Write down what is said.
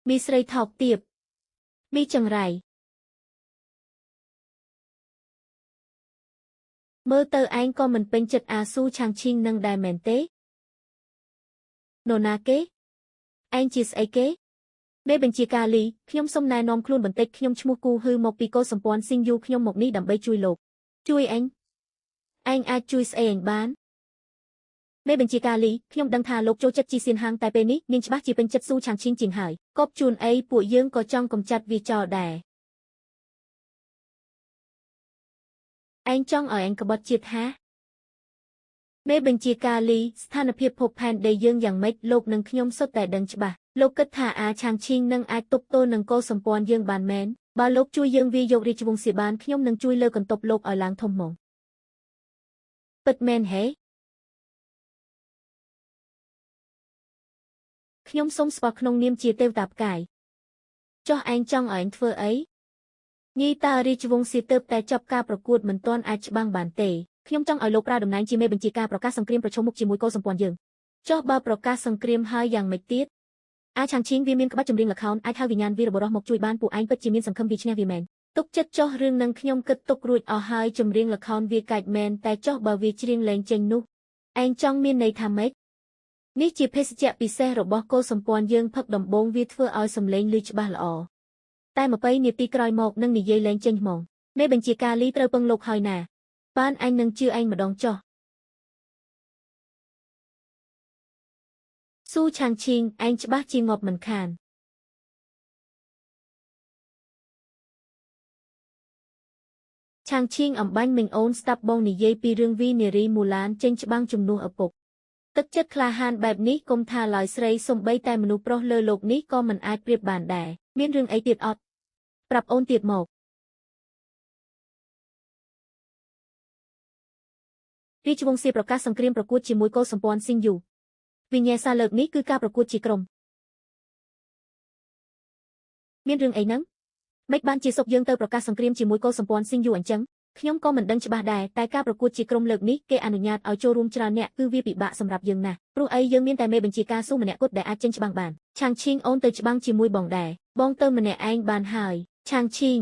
មីស្រីថោកទាបមីចង្រៃមើលទៅឯងក៏មិនពេញចិត្តអាស៊ូឆាងឈីងនឹងដែរមែនទេនរណាគេឯងជាស្អីគេមេបញ្ជាការលីខ្ញុំសូមណែនាំខ្លួនបន្តិចខ្ញុំឈ្មោះគូហ៊ឺមកពីកុលសម្ព័ន្ធស៊ីងយូខ្ញុំមកនេះដើម្បីជួយលោកជួយអញឯងអាចជួយស្អីអញបានមេបញ្ជាការលីខ្ញុំដឹងថាលោកចូលចិត្តជីសៀនហាងតែពេលនេះនាងច្បាស់ជាពេញចិត្តស៊ូឆាងឈីងជាងហើយកបជួនអីពួកយើងក៏ចង់កម្ចាត់វាចោលដែរឯងចង់ឲ្យអញក្បត់ជាតិហាមេបញ្ជាការលីស្ថានភាពភពផែនដីយើងយ៉ាងម៉េចលោកនិងខ្ញុំសុទ្ធតែដឹងច្បាស់លោកគិតថាអាឆាងឈីងនឹងអាចទប់ទល់នឹងកុលសម្ព័ន្ធយើងបានមែនបើលោកជួយយើងវាយករាជវង្សសៀបានខ្ញុំនឹងជួយលើកន្ទប់លោកឲ្យឡើងធំហ្មងពិតមែនហេខ្ញុំសូមស្គាល់ក្នុងនាមជាទេវតាផ្កាយចុះឯងចង់ឲ្យឯងធ្វើអីញីតើរាជវង្សសៀទើបតែចប់ការប្រកួតមិនទាន់អាចច្បាំងបានទេខ្ញុំចង់ឲ្យលោកប្រើតំណែងជាមេបញ្ជាការប្រកាសសង្គ្រាមប្រឈមមុខជាមួយកុលសម្ព័ន្ធយើងចុះបើប្រកាសសង្គ្រាមហើយយ៉ាងម៉េចទៀតអាឆាងឈីងវាមានក្បាច់ចម្រៀងល្ខោនអាចហៅវិញ្ញាណវីរបុរសមកជួយបានពួកឯងពិតជាមានសង្ឃឹមវាឈ្នះវាមែនទុកចិត្តចុះរឿងនឹងខ្ញុំគិតទុករួចអស់ហើយចម្រៀងល្ខោនវាកាច់មែនតែចុះបើវាច្រៀងលែងចេញនោះឯងចង់មានន័យថាម៉េចនេះជាភេសជ្ជៈពិសេសរបស់កុលសម្ព័ន្ធយើងផឹកដំបូងវាធ្វើឲ្យសំឡេងឮច្បាស់ល្អតែ20នាទីក្រោយមកនឹងនិយាយលែងចេញហ្មងមេបញ្ជាការលីត្រូវពឹងលោកហើយណាបានអញនឹងជឿឯងម្ដងចុះស៊ូឆាងឈីងឯងច្បាស់ជាងាប់មិនខានឆាងឈីងអំបញ្ញមិញអូនស្ដាប់បងនិយាយពីរឿងវីនារីមូឡានចេញច្បាំងជំនួសឪពុកទឹកចិត្តក្លាហានបែបនេះកុំថាឡើយស្រីសំបីតែមនុស្សប្រុសលើលោកនេះក៏មិនអាចប្រៀបបានដែរមានរឿងអីទៀតអត់ប្រាប់អូនទៀតមករាជវង្សសៀប្រកាសសង្គ្រាមប្រកួតជាមួយកុលសម្ព័ន្ធស៊ីងយូវិញ្ញាសាលើកនេះគឺការប្រកួតជាក្រុមមានរឿងអីហ្នឹងមិនបានជាសុកយើងទៅប្រកាសសង្គ្រាមជាមួយកុលសម្ព័ន្ធស៊ីងយូអញ្ចឹងខ្ញុំក៏មិនដឹងច្បាស់ដែរតែការប្រកួតជាក្រុមលើកនេះគេអនុញ្ញាតឲ្យចូលរួមច្រើនអ្នកគឺវាពិបាកសម្រាប់យើងណាស់ព្រោះអីយើងមានតែមេបញ្ជាការស៊ូម្នាក់គត់ដែលអាចចេញច្បាំងបានឆាងឈីងអូនទៅច្បាំងជាមួយបងដែរបងទៅម្នាក់ឯងបានហើយឆាងឈីង